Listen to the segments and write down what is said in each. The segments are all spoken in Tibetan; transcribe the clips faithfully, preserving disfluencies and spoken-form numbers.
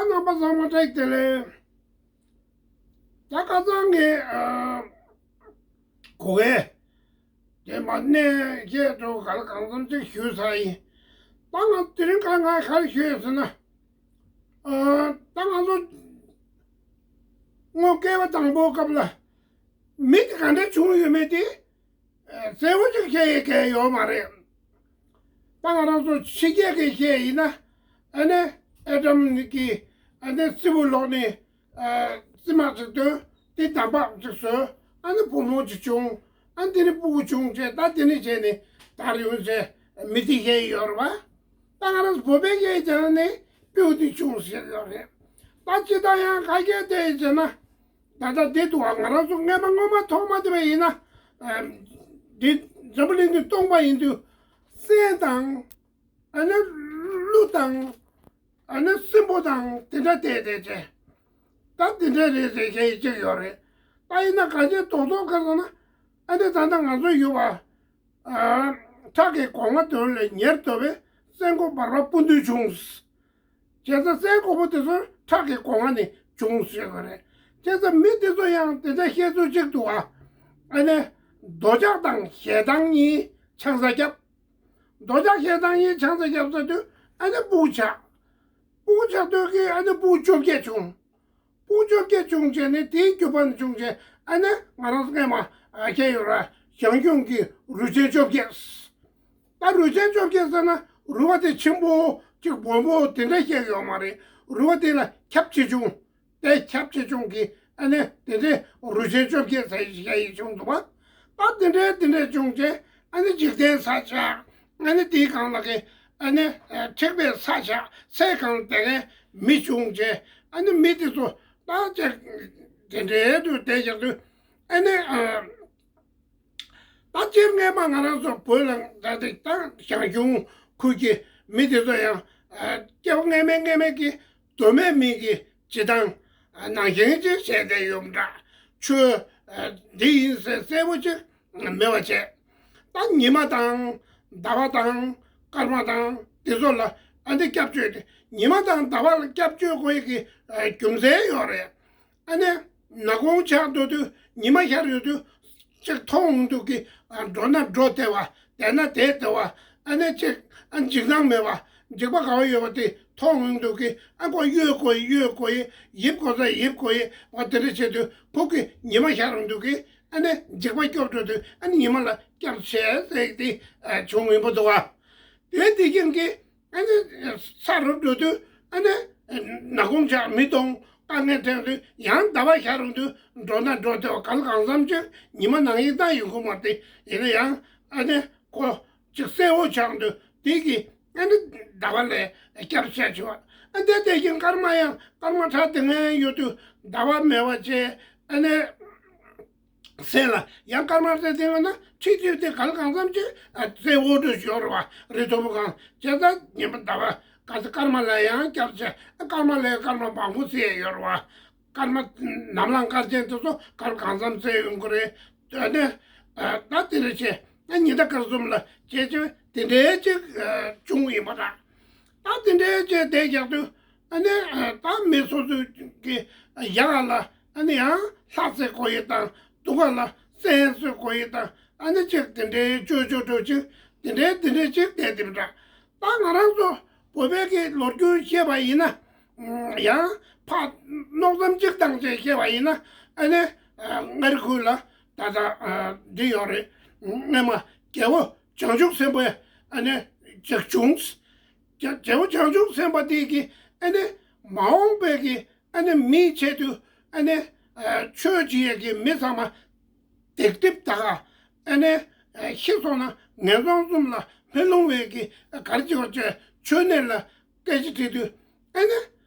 རྣམ་པ་ཚང་མ་བཀྲ་ཤིས་བདེ་ལེགས། ད་ཁ་སང་གི་ཨ་གོ་གེ་དེ་མ་གནས་བཤད་འགྲོ་ག་ལ་གང་འཚམ་ཅིག་ཞུས་ཚར་ཡིན། ད་ང་དེ་རིང་ཁ་ང་ག་རེ་ཞུ་ཡོད་ཟེར་ན། ཨ་ད་ང་ཚོ་སྔོན་སྐྱེ་བ་དང་པོའི་སྐབས་ལ་མི་དེ་ག་འདྲ་བྱུང་ཡོད་མེད་དེ་གསལ་པོ་ཅིག་བཤད་ཡས་གལ་ཡོད་མ་རེད། ད་ང་རང་ཚོ་ཕྱི་རྒྱལ་གྱི་བཤད་ཡིན་ན། ཨ་ནི་ཨེ་ཌམ་གྱི་ཨ་ནི་སྲིན་བུ་ལོག་ནས་ཨ་རྩིབ་མ་ཅིག་བཏོན། དེ་འདམ་བག་ཅིག་བཟོས། ཨ་ནི་བུ་མོ་ཅིག་བྱུང་། ཨ་ནི་དེ་ནི་སྤུ་གུ་བྱུང་བྱས། ད་དེ་ནི་བྱས་ནས་དར་ཡོང་བྱས་མི་དེ་བཤད་ཡོད་རེད་བ། ད་ང་རང་ཚོ་བོད་པའི་བཤད་བྱས་ན་ནི་སྤུ་གུ་དེ་བྱུང་ཟེར་ཡོད་རེད། ད་ཅི་ལྟར་ཡང་ག་གེ་དེ་བྱས་ན། ད་ལྟ་འདི་འདུག་བ། ང་རང་ཚོ་སྔས་མ་སྔོན་མ་ཐོག་མ་དེ་བས་ཡིན་ན། ཨ་འདི་འཛམ་བུ་གླིང་འདི་སྟོང་པ་ཡིན་དུས་སྲན་དང་། ཨ་ནི་ཀླུ་དང་། ཨ་ནི་སྲིན་པོ་དང་དེ་འདྲ་བསྡད་བསྡད་བྱས། ད་དེ་འདྲ་རེད་ཟེར་མཁན་ཡིན་གཅིག་ཡོད་རེད། ད་ཡིན་ན་ག་ཅི་རྡོག་རྡོག་ག་ཟེར་ན། ཨ་ནི་ད་ལྟ་ང་ཚོ་ཡོད་པ། ཨ་ཁྲག་གི་སྒོ་ང་དོན་ལས་ཉེར་བསྡོ་བའི་སྲན་གོ་བར་པ་སྤུན་བདུན་བྱུང་། བྱས་ཙང་སྲན་གོ་བོ་དེ་ཚོ་ཁྲག་གི་སྒོ་ང་ནས་བྱུང་ཟེར་བ་རེད། བྱས་ཙང་མི་དེ་ཚོ་ཡང་དེ་འདྲ་བཤད་ཚུལ་གཅིག་འདུག་ཨ། ཨ་ནི་འདོད་ཆགས་དང་ཞེ་སྡང་གཉིས་ཆང་ས་བརྒྱབ། འདོད་ཆགས་ཞེ་སྡང་གཉིས་ཆང་ས་བརྒྱབ་ཚར་དུས་ཨ་ནི་སྤུ་གུ་ཆགས། སྤུ་གུ་ཆགས་དུས་ཀྱི་ཨ་ནི་སྤུ་གུ་བཅོ་བརྒྱད་བྱུང་། སྤུ་གུ་བཅོ་བརྒྱད་བྱུང་བྱས་ནས་དེའི་རྒྱུ་མཚན་བྱུང་བྱས། ཨ་ནི་ང་རང་ཚོ་སྔས་མ་ཨ་བཤད་ཡོད་ར། ཞང་ཞུང་གི་རུས་ཆེན་བཅོ་བརྒྱད། ད་རུས་ཆེན་བཅོ་བརྒྱད་ཟེར་ན་རུས་པ་དེ་ཆེན་པོ་གཅིག་སྦོམ་པོ་དེ་འདྲ་བཤད་ཡོད་མ་རེད། རུས་པ་དེ་ལ་ཁྱབ་ཆེ་ཆུང་། དེ་ཁྱབ་ཆེ་ཆུང་གི་ཨ་ནི་དེ་འདྲའི་རུས་ཆེན་བཅོ་བརྒྱད་ཟེར་བཤད་ཡས་བྱུང་འདུག་བ། ད་དེ་འདྲའི་དེ་འདྲའི་བྱུང་བྱས་ཨ་ནི་འཇིག་རྟེན་ས་ཆགས། ཨ་ནི་དེའི་སྒང་ལ་གི་ཨ་ནི་ཨ་མཁྲེགས་པའི་ས་ཆགས། སའི་སྒང་ལ་བསྡད་མཁན་མི་བྱུང་བྱས། ཨ་ནི་མི་དེ་ཚོ་ད་ཅིག་དེ་འདྲའི་དུ་བསྡད་བཞག་དུས་ཨ་ནི་ཨ། ད་སྤྱིར་སྔས་མ་ང་རང་ཚོ་བོད་ལ་ད་ལྟ་ད་ཞང་ཞུང་ཁུལ་གྱི་མི་དེ་ཚོ་ཡང་ཨ་སྐྱེ་བ་སྔས་མའི་སྔས་མའི་གི་གདོད་མའི་མི་གི་སྤྱི་བཏང་ནང་བཞིན་ཅིག་བྱས་བསྡད་ཡོད་པ་འདྲ། ཆོས་ཨ་འདི་ཡིན་ཟེར་གསལ་པོ་ཅིག་མེད་པ་བྱས། ད་ཉི་མ་དང་ཟླ་བ་དང་སྐར་མ་དང་དེ་ཚོ་ལ་ཨ་འདི་སྐྱབས་བཅོལ་ཏེ། ཉི་མ་དང་ཟླ་བ་ལ་སྐྱབས་བཅོལ་དགོས་ཡས་ཀྱི་ཨ་རྒྱུ་མཚན་ཡོད་རེད། ཨ་ནི་ནག་ཁུང་ཆགས་འགྲོ་དུས་ཉི་མ་ཤར་ཡོང་དུས་ཅིག་མཐོང་འོང་དུས་ཀྱི་ཨ་འགྲོ་ན་འགྲོ་བདེ་བ། བསྡད་ན་བསྡད་བདེ་བ། ཨ་ནི་ཅིག་ཨ་འཇིགས་སྣང་མེད་པ། འཇིགས་པ་ག་བ་ཡོད་པ་དེ་མཐོང་འོང་དུས་ཀྱི་ཨ་ཁོ་གཡོལ་དགོས་ཡས་གཡོལ་དགོས་ཡས། ཡིབ་དགོས་ས་ཡིབ་དགོས་ཡས། འོ་དེ་འདྲ་བྱེད་དུས་ཁོ་གི་ཉི་མ་ཤར་ཡོང་དུས་ཀྱི་ཨ་ནི་འཇིགས་པ་སྐྱོབ་འགྲོ་དུས་ཨ་ནི་ཉི་མ་ལ་སྐྱབས་བྱས་ཟེར་ཏེ་ཨ་བྱུང་ཡིན་པ་འདུག་བ། དེ་དེ་བཞིན་གྱི་ཨ་ནི་ས་རུབ་འགྲོ་དུས་ཨ་ནི་ནག་ཁུང་ཆགས། མི་གཏོང་། དཀའ་ངལ་འཕྲད་དུས་ཡང་ཟླ་བ་ཤར་ཡོང་དུས་འགྲོ་ན་འགྲོ་བདེ་བ། ག་ལ་གང་འཚམ་ཅིག་ཉི་མ་ནང་བཞིན་ད་ཡོང་གི་མ་རེད། ཡིན་ན་ཡང་ཨ་ནི་ཁོ་ཅིག་གསལ་བོ་ཆགས་དུས་དེ་གི་ཨ་ནི་ཟླ་བ་ལ་སྐྱབས་བྱས་བྱུང་བ། ཨ་དེ་དེ་བཞིན་སྐར་མ་ཡང་སྐར་མ་ཁྲ་དེ་ངན་ཡོད་དུས་ཟླ་བ་མེད་པ་བྱས། ཨ་ནི། སེམས་ལ་ཡང་སྐར་མ་རྩེ་སྟེང་ན་ཁྲིག་ཁྲིག་དེ་ག་ལ་གང་འཚམ་ཅིག་ཨ་རྩེ་འོག་ཏུ་ཤོར་བ་རི་མཐོན་པོ་གང་བྱས། ད་ཉི་མ་ཟླ་བ་ག་ཚོད་སྐར་མ་ལ་ཡང་སྐྱབས་བྱས། སྐར་མ་ལ་སྐར་མ་མང་པོ་རྩེ་ཡོད་རེད་བ། སྐར་མ་ནམ་ལངས་སྐར་ཆེན་དེ་ཚོ་ག་ལ་གང་འཚམ་རྩེ་ཡོང་གི་རེད། ཨ་ནི་ཨ་ད་དེ་རེད་བྱས། ཨ་ཉི་ཟླ་སྐར་གསུམ་ལ་བྱས་བྱས་དེ་འདྲའི་ཅིག་ཨ་བྱུང་ཡིན་པ་འདྲ། ད་དེ་འདྲའི་བྱས་བསྡད་བཞག་དུས་ཨ་ནི་ཨ་ད་མི་སོ་སོའི་གི་ཡ་ལ་ཨ་ནི་ཡང་ལྷ་རྩེ་དགོས་ཡས་དང་། སྡུག་ག་ལ་སྲན་གསོ་དགོས་ཡས་དང་། ཨ་ནི་ཅིག་དེ་འདྲའི་ཅོ་ཅོ་ཅོ་ཅིག་དེ་འདྲའི་དེ་འདྲའི་ཅིག་བསྡད་དེ་འདྲ། ད་ང་རང་ཚོ་བོད་པའི་གི་ལོ་རྒྱུས་བཤད་པ་ཡིན་ན། ཡང་ཕར་མནོ་བསམ་གཅིག་བཏང་བྱས་བཤད་པ་ཡིན་ན། ཨ་ནི་ཨ་མངའ་རིས་ཁུལ་ལ་ད་ལྟ་ཨ་འདི་ཡོད་རེད། སྔས་མ་རྒྱལ་པོ་བྱང་ཆུབ་སེམས་དཔའ། ཨ་ནི་ཅིག་བྱུང་། རྒྱལ་པོ་བྱང་ཆུབ་སེམས་དཔའ་དེ་གིས་ཨ་ནི་མ་འོངས་པའི་གི་ཨ་ནི་མིའི་ཆེད་དུ་ཨ་ནི་ཨ་ཆོས་བྱེད་ཡས་ཀྱི་མི་ཚང་མ་སྡིག་སྒྲིབ་དག་ག་ཨ་ནི་ཨ་ཤི་སོང་ན་ངན་སོང་གསུམ་ལ་མི་ལྷུང་བའི་གི་ག་རེ་བྱེད་དགོས་བྱས་མཆོད་གནས་ལ་སྐད་ཆ་དྲིས་དུས། ཨ་ནི་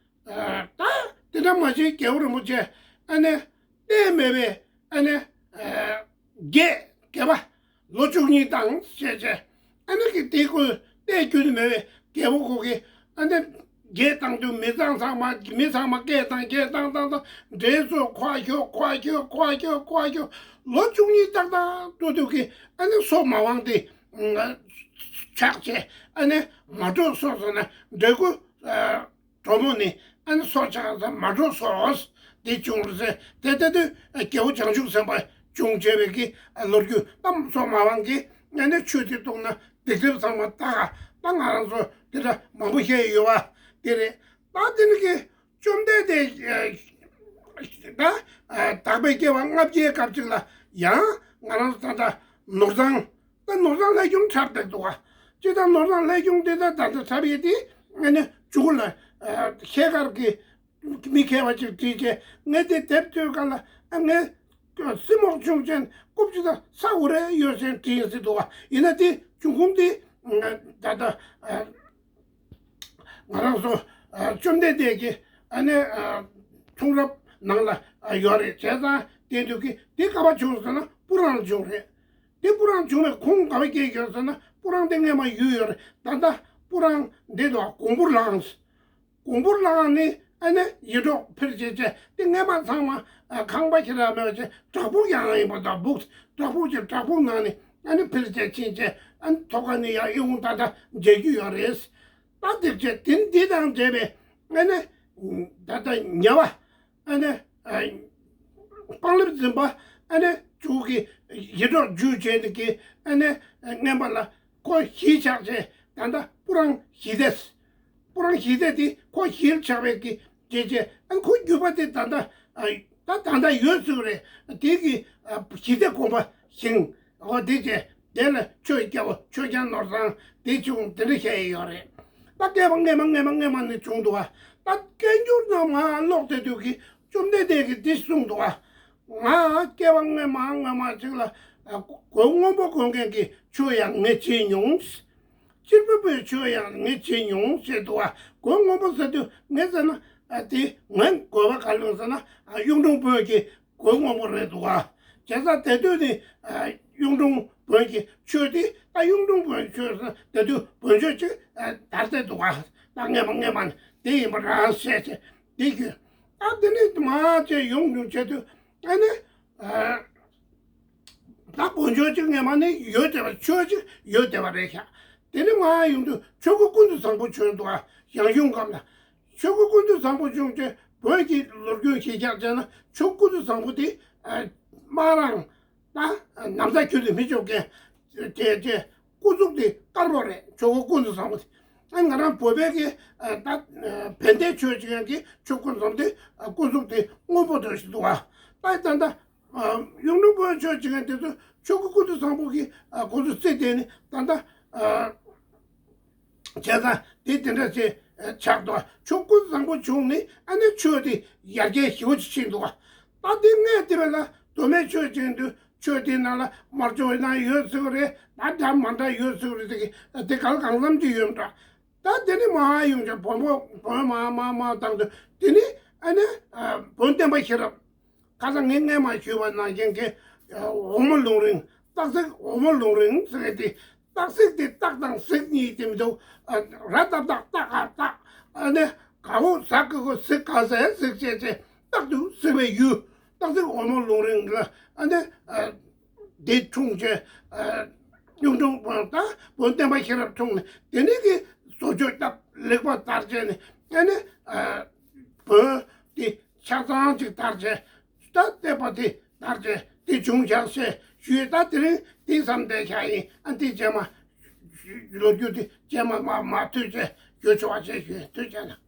ཨ་ད་དེ་འདྲ་མ་བྱེད། རྒྱལ་བ་རིན་པོ་ཆེ་ཨ་ནི་ལྟས་མེད་པའི་ཨ་ནི་ཨ་རྒྱས་རྒྱས་པ་ལོ་བཅུ་གཉིས་བཏང་བྱས་བྱས། ཨ་ནི་གི་དེ་ཁོས་ལྟས་རྒྱུ་ནི་མེད་པའི་རྒྱལ་པོ་ཁོ་གིས་ཨ་ནི་རྒྱས་བཏང་དུས་མི་ཚང་ཚང་མ་མི་ཚང་མ་སྐད་བཏང་། སྐད་བཏང་བཏང་བཏང་། འདྲེ་ཚོ་ཁོ་ཤོ་ཁོ་ཤོ་ཁོ་ཤོ་ཁོ་ཤོ་ལོ་བཅུ་གཉིས་ཏག་ཏག་འགྲོ་དུས་ཀྱི་ཨ་ནི་སོ་མ་དབང་དེ་ཆགས་བྱས། ཨ་ནི་མ་འགྲོ་སོང་ཟེར་ན་འདྲེ་ཁོ་གྲོགས་མོ་ནི་ ཨ་ནི་སྲོག་ཆགས་ས་མ་འགྲོ་སོགས་དེ་བྱུང་རེད་ཟེར། དེ་ལྟ་དུས་རྒྱལ་པོ་བྱང་ཆུབ་སེམས་དཔའ་བྱུང་བྱས་པའི་གི་ལོ་རྒྱུས་གཏམ་སོགས་མ་འོངས་ཀྱི་ཨ་ནི་ཆོས་དེ་གཏོང་ན་སྡིག་སྒྲིབ་ཚང་མ་དག་ག་ད་ང་རང་ཚོ་དེ་འདྲ་མང་པོ་བཤད་ཡོད་པ་དེ་རེད། ད་དེ་ནི་གི་བཅོམ་ལྡན་འདས་ད་དག་པའི་སྐྱེ་བ་ལྔ་བརྒྱའི་སྐབས་ཅིག་ལ་ཡང་ང་རང་ཚོ་ད་ལྟ་ནོར་བཟང་། ད་ནོར་བཟང་ལྷ་ཆུང་འཁྲབ་བསྡད་འདུག་ག་ཅི་ད་ནོར་བཟང་ལྷ་ཆུང་དེ་ད་ད་ལྟ་འཁྲབ་ཡས་དེ་ཨ་ནི་མཇུག་ལ་ཤེལ་དཀར་གྱི་མི་མཁས་པ་ཅིག་བྲིས་རྗེས་ངས་དེ་དེབ་ཐོས་ག་ལ་ཨ་ངས་སྲིན་མོ་ཆུང་ཅན་རྐུབ་ཅི་ད་ས་འུ་རེ་ཡོད་ཟེར་བྲིས་ཡིན་ཟེར་འདུག་ག་ཡིན་ན་དེ་འབྱུང་ཁུངས་དེ་ད་ལྟ་ང་རང་ཚོ་བཅོམ་ལྡན་འདས་ཀྱི་ཨ་ནི་འཁྲུངས་རབས་ནང་ལ་ཡོད་རེད། བྱས་ཙང་དེ་འདུག་གི་དེ་ག་པར་བྱུང་ཟེར་ན་སྤུ་རང་ལ་བྱུང་རེད། དེ་སྤུ་རང་བྱུང་བའི་ཁུངས་ག་པར་སྐྱེས་ཡོད་ཟེར་ན་སྤུ་རང་དེ་སྔས་མ་ཡོད་ཡོད་རེད། ད་ལྟ་སྤུ་རང་འདི་དང་གོང་བུར་ལངས། གོང་བུར་ལངས་ནི་ཨ་ནི་ཡེ་འདྲོག་འཕེལ་བྱེད་བྱས་དེ་སྔས་མ་ཚང་མ་ཁང་པ་ཁྱེར་ཡ་མེད་པ་བྱས་བྲག་ཕུག་ཡང་ཡིན་པ་དང་བུག་བྲག་ཕུག་ཅིག་བྲག་ཕུག་ནང་ནས་ཨ་ནི་འཕེལ་བྱས་ཕྱིན་བྱས་ཨ་ནི་ཐོག་ཁ་ནས་ཡང་ཨི་ཁུང་ཏག་ཏག་མཇལ་རྒྱུ་ཡོད་རེད། ད་དེ་བྱས་དེ་འདི་དང་འབྲེལ་བའི་ཨ་ནི་ད་ལྟ་ཉ་བ། ཨ་ནི། སྤང་ལེབ་འཛིན་པ། ཨ་ནི་ཇུ་གི་ཡེ་འདྲོག་ཇུ་བྱས་ནས་ཀྱི་ཨ་ནི་རྔན་པ་ལ་ཁོ་གཞིས་ཆགས་བྱས་ད་ལྟ་སྤུ་རང་གཞིས་སྡེ། སྤུ་རང་གཞིས་སྡེ་དེ་ཁོ་གཞིས་ཆགས་པའི་གི་རྗེས་བྱས་ཨ་ནི་ཁོ་རྒྱུད་པ་དེ་ད་ལྟ་ད་ད་ལྟ་ཡོད་ཚུལ་རེད། དེ་གི་གཞིས་སྡེ་དགོན་པ་བཞེངས། འོ་དེ་བྱས་དེ་ལ་ཆོས་རྒྱལ་པོ་ཆོས་རྒྱལ་ནོར་བཟང་དེ་བྱུང་དེ་འདྲ་བཤད་ཡོད་རེད། ད་བསྐལ་པ་སྔས་མ་སྔས་མ་སྔས་མ་ནས་བྱུང་འདུག་བ། ད་བསྐལ་འགྱུར་རྣམས་ང་ཀློག་བསྡད་དུས་ཀྱི་བཅོམ་ལྡན་འདས་ཀྱིས་འདི་གསུངས་འདུག་བ། ང་བསྐལ་པ་སྔས་མ་སྔས་མ་ཅིག་ལ་གོས་སྔོན་པོ་གོན་མཁན་གྱི་ཆོས་ཡང་ངས་བྱས་མྱོང་། གཅེར་བུ་པོའི་ཆོས་ཡང་ངས་བྱས་མྱོང་ཞེས་འདུག་བ། གོས་སྔོན་པོ་ཟེར་དུས་ངས་ཟེར་ན་དེ་ངས་གོས་པ་ག་ལུང་ཟེར་ན་གཡུང་དྲུང་བོན་གྱི་གོས་སྔོན་པོ་རེད་འདུག་ག་བྱས་ཙང་དེ་དུས་ནི་གཡུང་དྲུང་བོན་གྱི་ཆོས་དེ་ད་གཡུང་དྲུང་བོན་ཆོས་ཟེར་དེ་དུས་བོན་ཆོས་ཅིག་དར་ཏེ་འདུག་ག་ད་སྔས་མ་སྔས་མ་ནི་དེ་ཡིན་པ་རང་བཤད་བྱས་དེ་གི་ད་དེ་ནི་མ་བྱས་ཡོང་ཡོང་བྱས་དུས་ཨ་ནི་ད་བོན་ཆོས་ཅིག་སྔས་མ་ནི་ཡོད་བསྡད་པ་ཆོས་ཅིག་ཡོད་བསྡད་པ་རེད་ཤག་དེ་ནི་མ་ཡོང་དུས་ཆོས་སྐུ་ཀུན་ཏུ་བཟང་པོ་བྱོན་འདུག་ག་ཞང་ཞུང་སྒམ་ལ། ཆོས་སྐུ་ཀུན་ཏུ་བཟང་པོ་བྱུང་རྗེས་བོད་ཀྱི་ལོ་རྒྱུས་ཤིག་ཀྱང་བྱས་ན་ཆོས་སྐུ་ཀུན་ཏུ་བཟང་པོ་དེ་སྨ་ར་ད་ན་བཟའ་གྱོན་ནས་མི་ཆོག་མཁན་དེ་རྗེས་སྐུ་གཟུགས་དེ་དཀར་པོ་རེད། ཆོས་སྐུ་ཀུན་ཏུ་བཟང་པོ་དེ་ཨ་ང་རང་བོད་པའི་གི་ད་བན་དེ་ཆོས་བྱེད་མཁན་གྱི་ཆོས་སྐུ་བཟང་དེ་སྐུ་གཟུགས་དེ་སྔོན་པོ་དོད་ཞིག་འདུག་བ། ད་ད་ད་གཡུང་དྲུང་བོན་ཆོས་བྱེད་མཁན་དེ་ཚོ་ཆོས་སྐུ་ཀུན་ཏུ་བཟང་པོ་གི་ཁོ་ཚོ་རྩིས་དེ་ནི་ད་ད། བྱས་ཙང་དེ་དེ་འདྲ་ཞིག་ཆགས་འདུག་ཆོས་སྐུ་བཟང་པོ་བྱུང་ནས་ཨ་ནི་ཆོས་དེ་ཡར་རྒྱས་ཞེ་པོ་ཅིག་ཕྱིན་འདུག་ད་དེ་ངས་དེ་བས་ལ་མདོ་སྨད་ཆོས་ཅན་དུ་ཆོས་དེའི་ནང་ལ་དམར་ཕྱོགས་ཡིན་ན་ཡོད་ཟེར་གི་རེད། ད་འདྲ་མ་འདྲ་ཡོད་ཟེར་གི་རེད། དེ་གི་དེ་ག་ལ་གང་འཚམ་ཅིག་ཡོད་འདྲ། ད་དེ་ནི་མ་ཡོང་ཀྱང་བོན་པོ་བོན་མ་མ་མ་བཏང་དུས་དེ་ནི་ཨ་ནི་བོན་བསྟན་པ་ཤེས་རབ། ཁ་སང་ངས་སྔས་མ་ཞུས་པ་ནང་བཞིན་གྱི་འོག་མ་ལུང་རིང་སྟག་གཟིག་འོག་མ་ལུང་རིང་ཟེར་གི་དེ་སྟག་གཟིག་དེ་སྟག་དང་གཟིག་གཉིས་དེ་མི་འདུག་ར་ཏག་ཏག་སྟག་ག་སྟག་ཨ་ནི་ག་འོག་ཟ་གི་གོ་གཟིག་ག་ཟེར་གཟིག་བྱས་བྱས་སྟག་ཏུ་གཟིག་པའི་ཡུལ་སྟག་གཟིག་འོག་མ་ལུང་རིང་ལ་ཨ་ནི་དེ་འཁྲུངས་བྱས་གཡུང་དྲུང་བོན་དང་བོན་བསྟན་པ་ཤེས་རབ་འཁྲུངས་ནས་དེ་ནས་ཀྱི་བཟོ་བཅོས་སྟབས་ལེགས་པ་དར་བྱས་ནས་ཨ་ནི་བོན་དེ་ཆ་ཚང་ཅིག་དར་བྱས། ད་བསྟན་པ་དེ་དར་བྱས་དེ་བྱུང་བཞག་ཞེས་ཞུས། ད་དེ་རིང་དེ་བསམ་བསྡད་བཞག་ཡིན། ཨ་འདི་རྗེས་མ་ལོ་རྒྱུས་དེ་རྗེས་མ་མ་མ་ཐུག་བྱས་ཞུ་ཆོག་པ་བྱས་ཞུས། ཐུགས་རྗེ་གནང་།